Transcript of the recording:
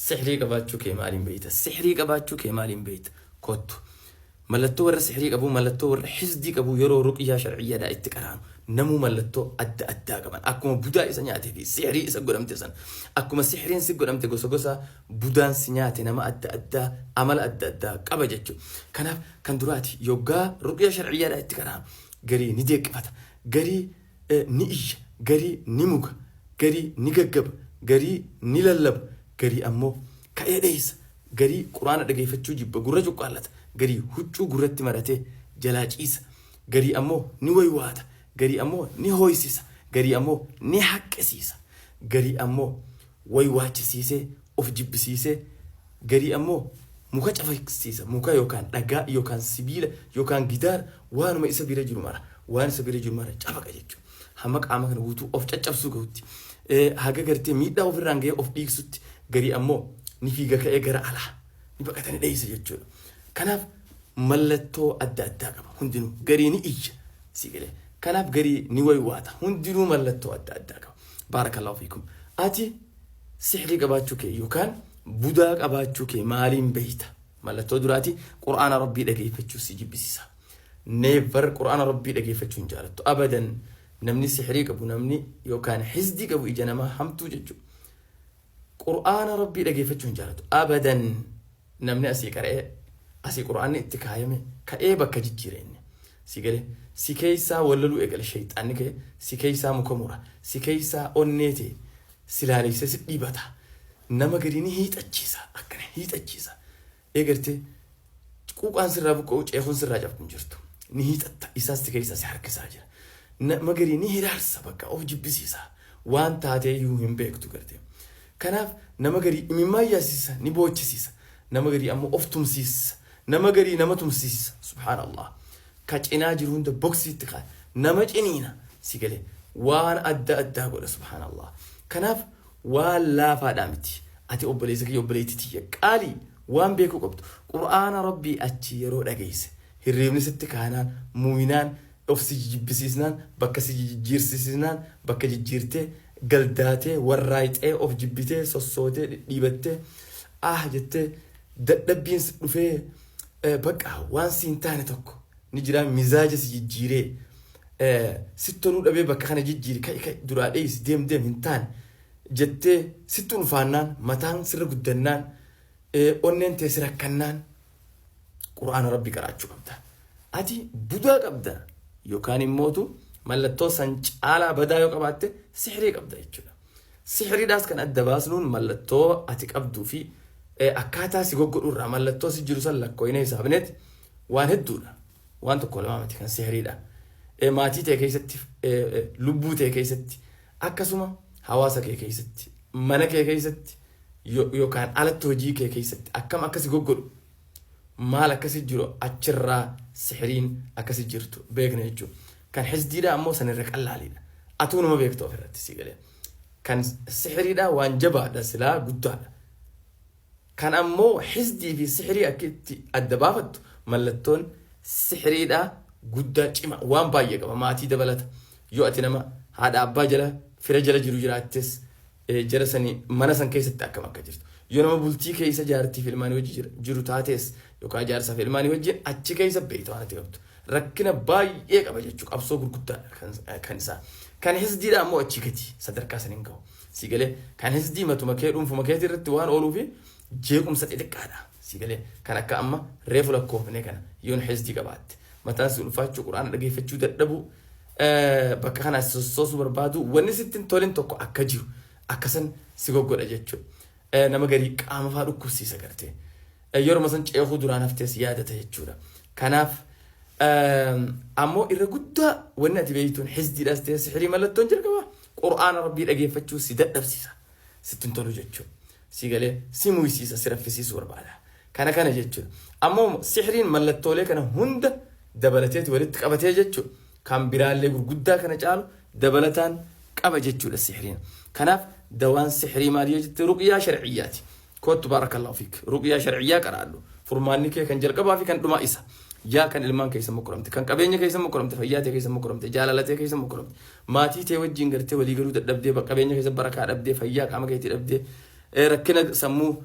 Sihrii qabaachuu kee maaliin beeyta? Sihrii qabaachuu kee maaliin beeyta? Kottu. Mallattoo warra sihrii qabuu, mallattoo warra hisdii qabuu yeroo ruqyaa sharciyyaadhaa itti qaraanu namuu mallattoo adda addaa qaban. Akkuma budaa isa nyaatee fi sihrii isa godhamte san. Akkuma sihriin si godhamte gosa gosa budaan si nyaate nama adda addaa amala adda addaa qaba jechuudha. Kanaaf kan duraati yoggaa ruqyaa sharciyyaadhaa itti qaraanu garii ni deeqqifata, garii ni iyya, garii ni muga, garii ni gaggaba, garii ni lallaba, garii ammoo ka'ee dheeysa, garii Qur'aana dhageeffachuu jibba gurra cuqqaallata, garii huccuu gurratti maratee jalaa ciisa, garii ammoo ni waywaata, garii ammoo ni hooysisa, garii ammoo ni haqqisiisa, garii ammoo waywaachisiisee of jibbisiisee, garii ammoo muka cafaqsiisa, muka yookaan dhagaa yookaan sibiila yookaan gidaara waanuma isa bira jiru mara, waan isa bira jiru mara cafaqa jechuudha. Hamma qaama kana guutuu of caccabsuu gahutti, haga gartee miidhaa ofirraan gahee of dhiigsutti, garii ammoo ni fiiga ka'ee gara alaa ni baqata ni dheeysa jechuudha. Kanaaf mallattoo adda addaa qaba hundinuu. Garii ni iyya si galee. Kanaaf garii ni waywaata, hundinuu mallattoo adda addaa qaba. Baarakallahu fiikum. Ati sihrii qabaachuu kee yookaan budaa qabaachuu kee maaliin beeyta? Mallattoo duraati Qur'aana Rabbii dhageeffachuu si jibbisiisa. Never Qur'aana Rabbii dhageeffachuu hin jaalattu. Abadan namni sihrii qabu, namni yookaan hizdii qabu ija namaa hamtuu jechuudha. Qur'aana Rabbii dhageeffachuu hin jaalatu. Abadan namni asii qara'ee asii Qur'aanni itti kaayame ka'ee bakka jijjiire inni. Si galee si keessaa wallaluu eegale shayxaanni ka'e si keessaa muka mura, si keessaa onnee ta'e si laaleessee si dhiibata. Nama garii ni hiixachiisa, akkana hiixachiisa. Eegartee quuqaan sirraa buqqa'u, ceekuun sirraa cabdu hin jirtu. Ni hiixatta, isaas si keessaa si harkisaa jira. Nama garii ni hiraarsa, bakka of jibbisiisa. Waan taatee iyyuu hin beektu gartee. Kanaaf nama garii imimmaan yaasisa, ni boochisiisa. Nama garii ammoo of tumsiisa. Nama garii nama tumsiisa. Subhaanallah. Ka cinaa jiru hunda boksiitti kaaya. Nama ciniina. Si galee waan adda addaa godha, subhaanallah. Kanaaf waan laafaadhaa miti. Ati obboleessa kiyya, obboleettii tiyya qaalii, waan beekuu qabdu. Qur'aana Rabbii achi yeroo dhageesse hirriibni sitti kaanaan, muuyinaan, of si jibbisiisnaan, bakka si jijjiirsisiisnaan, bakka jijjiirtee galdaatee warraayxee of jibbitee sossootee dhidhiibattee ah jettee dadhabbiin si dhufee, bakka waan si hin taane tokko ni jira, mizaaja si jijjiiree sitti toluu dhabee bakka kana jijjiiri, ka'i ka'i duraa dheeysi, deem deem hin taane jettee sitti ulfaannaan, mataan sirra guddannaan, onneen tee si rakkannaan Qur'aana Rabbii qaraachuu qabda. Ati budaa qabda yookaan immootu mallattoo san caalaa badaa yoo qabaatte sihrii qabda jechuudha. Sihriidhaas kan adda baasnuun mallattoo ati qabduu fi akkaataa si goggodhu irraa mallattoo si jiru san lakkooyinee hisaabneet waan hedduudha. Waan tokko lamaa miti kan sihriidha. Maatii ta'e keessatti, lubbuu ta'e keessatti, akkasuma hawaasa kee keessatti, mana kee keessatti yookaan alatti hojii kee keessatti akkam akkasi goggodhu, maal akkasi jiru, achirraa sihriin akkasi jirtu beekna jechuudha. Kan hisdiidhaa ammoo sanirra qallaaliidha. Atuu nama beektu ofirratti si galee. Kan sihriidhaa waan jabaadha, silaa guddaadha. Kan ammoo hisdii fi sihrii akka itti adda baafattu mallattoon sihriidhaa guddaa cima waan baay'ee qaba, maatii dabalata. Yoo ati nama haadha abbaa jala fira jala jiru jiraattes jara sanii mana san keessatti akkam akka jirtu. Yoo nama bultii keessa jaartii fi ilmaanii wajji jiru taates yookaan jaarsaa fi ilmaanii wajjin achi keessa beekta waan ati qabdu. Rakkina baay'ee qaba jechuudha, qabsoo gurguddaadha kan isaa. Kan hisdiidha ammoo achii gadi sadarkaa san hin gahu. Si galee kan hisdii matuma kee dhuunfuma keetii irratti waan ooluu fi jeequmsa xixiqqaadha. Si galee kan akka amma reefu lakkoofne kana yoon hisdii qabaatte mataan si ulfaachuu, Qur'aana dhageeffachuu dadhabuu, bakka kana sossoosuu barbaadu, wanni sitti hin tolin tokko akka jiru akkasan si goggodha jechuudha. Nama garii qaama fa'aa dhukkubsiisa gartee. Yeruma san ceekuu duraan haftees yaadata jechuudha. Kanaaf ammoo irra guddaa wanni ati beektuun hisdiidhaas ta'e sihirii mallattoon jalqaba Qur'aana Rabbii dhageeffachuu si dadhabsiisa. Sitti hin tolu jechuudha. Si galee si muysiisa, si raffisiisuu barbaada. Kana kana jechuudha. Ammoo sihiriin mallattoolee kana hunda dabalateeti walitti qabatee jechuudha. Kan biraallee gurguddaa kana caalu dabalataan qaba jechuudha sihiriin. Kanaaf dawaan sihirii maali yoo jette ruqyaa sharciyyaati. Kottu, baarakallahu fiik. Ruqyaa sharciyyaa qaraadhu. Furmaanni kee kan jalqabaa fi kan dhumaa isa. Yaa kan ilmaan keessa mokkoramte, kan qabeenya keessa mokkoramte, fayyaa tee keessa mokkoramte, jaalala tee keessa mokkoramte, maatii tee wajjin gartee walii galuu dadhabdee, qabeenya keessa barakaa dhabdee, fayyaa qaama keetii dhabdee, Rakkina sammuu